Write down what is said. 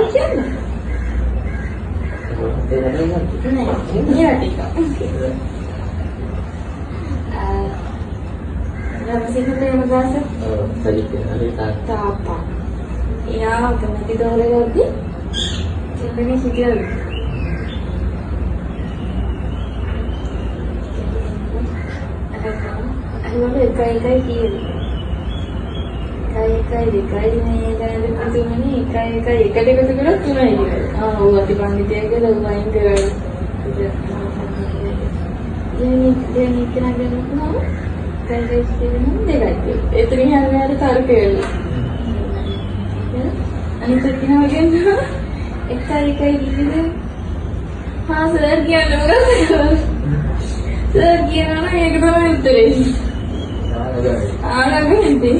ආයි කියන්න. නෑ, මෙයාට එක. රමසිංහ ප්‍රේමදාස ඔව්, සජිත් හරි තාත්තා. එයා අගමැති තෝරගද්දි කෙල්ලනේ හිටියලු. අහවල එකයි එකයි කීයද? එකයි එකයි දෙකයි මේ දැන් තුනනේ එකයි එකයි එකට එකතු කරොත් තුනයි කියලා. ආ ඔව්, අති පඬිතයා කියලා ඌ අයින් කරලා. දෙවෙනි දෙවෙනි කෙනා ගන්නකොටම එකයි එකයි කියනවා දෙකයි කියලා. එතනින් යන්නේ තර්කය. අනිත් එක්කෙනා කියනවා එකයි එකයි කීයද? හා සර් කියන්නේ මොකක්ද? සර් කියනවා නම් ඒක තමයි උත්තරේ. ආ නගන්නේ.